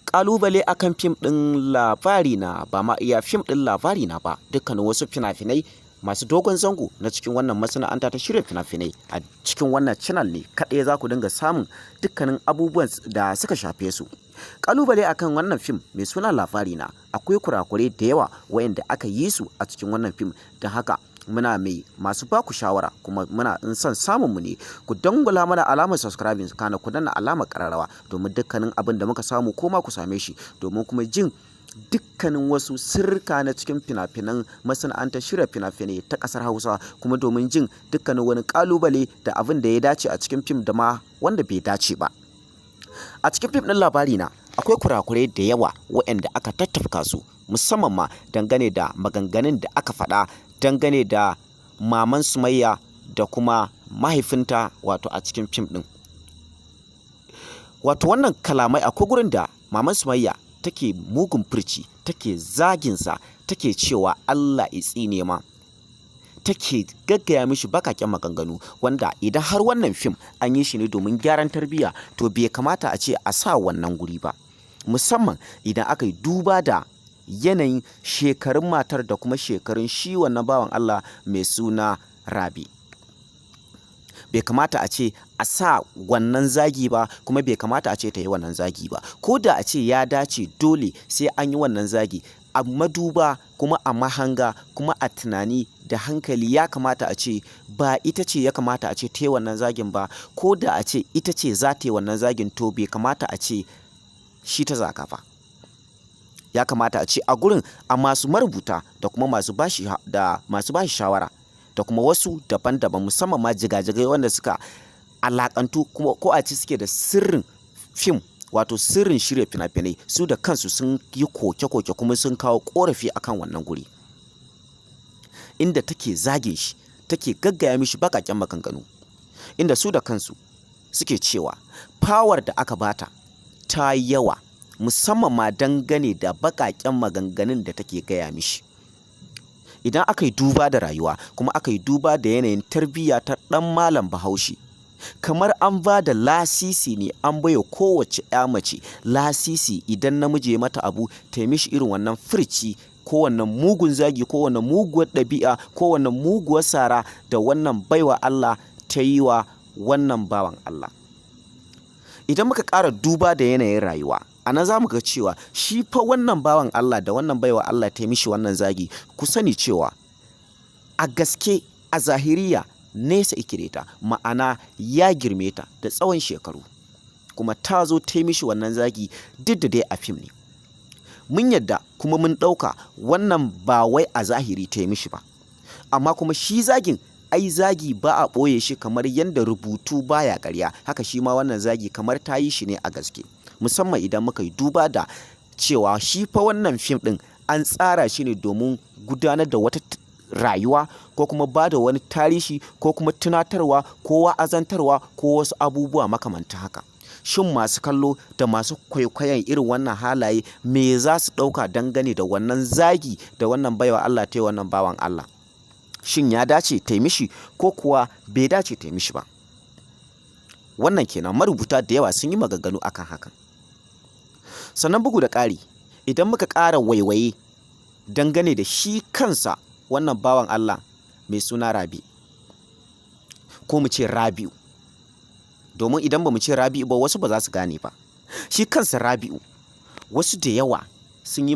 Ƙalubale akan fim ɗin Labarina, ba ma iya fim ɗin Labarina ba, dukkanin wasu fina-finai masu dogon zango na cikin wannan masana'anta ta shirya fina-finai, a cikin wannan channel ne kaɗai za ku dinga samun dukkanin abubuwan da suka shafe su. Ƙalubale akan wannan fim mai suna Labarina, akwai kurakurai da yawa wayanda aka yi su a cikin wannan fim. Don haka muna mai masu baku shawara, kuma muna in son samun mu ne, ku dangwala mana alamar subscribing, kana ku danna alamar ƙararrawa, domin dukkanin abin da muka samu ko ma ku same shi, domin kuma jin dukkanin wasu sirrika na cikin fina-finan masana'antar shirya fina-finai ta ƙasar Hausa, kuma domin jin dukkanin wani ƙalubale da abin da ya dace a cikin fim da ma wanda bai dace ba. A cikin fim ɗin Labarina akwai kurakurai da yawa waɗanda aka tattafka su, musamman ma dangane da maganganun da aka faɗa dangane da maman Sumayya da kuma mahaifinta, wato a cikin fim ɗin. Wato wannan kalamai, akwai gurin da maman Sumayya take mugun furci, take zaginsa, take cewa Allah ya tsine ma, take gaggaya mishi bakaken maganganu, wanda idan har wannan fim an yi shi ne domin gyaran tarbiyya, to bai kamata a ce a sa wannan guri ba, musamman idan aka yi duba da yanayin shekarun matar da kuma shekarun shi wannan bawan Allah mai suna Rabi. Bai kamata a ce a sa wannan zagi ba, kuma bai kamata a ce ta yi wannan zagi ba. Ko da a ce ya dace dole sai an yi wannan zagi, a maduba kuma a mahanga kuma a tunani da hankali, ya kamata a ce ba ita ce ya kamata a ce ta yi wannan zagin ba. Ko da a ce ita ce za ta yi wannan zagin, to bai kamata a ce shi ta zaga ba. Ya kamata a ce a gurin a masu marubuta da kuma masu bashi da masu bashi shawara da kuma wasu daban-daban, musamman ma jigajigai wanda suka alakantu kuma ko a ce suke da sirrin fim, wato sirrin shirya fina-finai, su da kansu sun yi koke-koke kuma sun kawo korafi akan wannan guri inda take zagin shi, take gaggaya mishi bakaken maganganu, inda su da kansu suke cewa power da aka bata ta yawa, musamman ma dangane da bakaken maganganun da take gaya mishi. Idan aka yi duba da rayuwa kuma aka yi duba da yanayin tarbiyya ta ɗan malam Bahaushe, kamar an ba da lasisi ne, an baiwa kowace 'ya mace lasisi, idan namiji ya mata abu ta yi mishi irin wannan furci ko wannan mugun zagi ko wannan muguwar ɗabi'a ko wannan muguwar sara da wannan baiwa Allah ta yi wa wannan bawan Allah. Idan muka ƙara duba da yanayin rayuwa, a nan za mu ga cewa shi fa wannan bawan Allah da wannan baiwa Allah ta yi mishi wannan zagi, ku sani cewa a gaske a zahiriya nesa yake da ita, ma'ana ya girme ta da tsawon shekaru, kuma ta zo ta yi mishi wannan zagi, duk da dai a fim ne. Mun yadda kuma mun ɗauka wannan ba wai a zahiri ta yi mishi ba, amma kuma shi zagin, ai zagi ba a ɓoye shi, kamar yadda rubutu baya ƙarya, haka shi ma wannan zagi kamar ta yi shi ne a gaske, musamman idan muka yi duba da cewa shi fa wannan fim ɗin an tsara shi ne domin gudanar da wata rayuwa ko kuma ba da wani tarihi ko kuma tunatarwa ko wa'azantarwa ko wasu abubuwa makamantan haka. Shin masu kallo da masu kwaikwayon irin wannan halaye, me za su ɗauka dangane da wannan zagi da wannan baiwa Allah ta yi wannan bawan Allah? Shin ya dace ta yi mishi ko kuwa bai dace ta yi mishi ba? Wannan kenan. Marubuta da yawa sun yi maganganu akan hakan. Sannan bugu da ƙari, idan muka ƙara waiwaye dangane da shi kansa wannan bawan Allah mai suna Rabi, ko mu ce Rabi'u, domin idan ba mu ce Rabi'u ba wasu ba za su gane ba. Shi kansa Rabi'u, wasu da yawa sun yi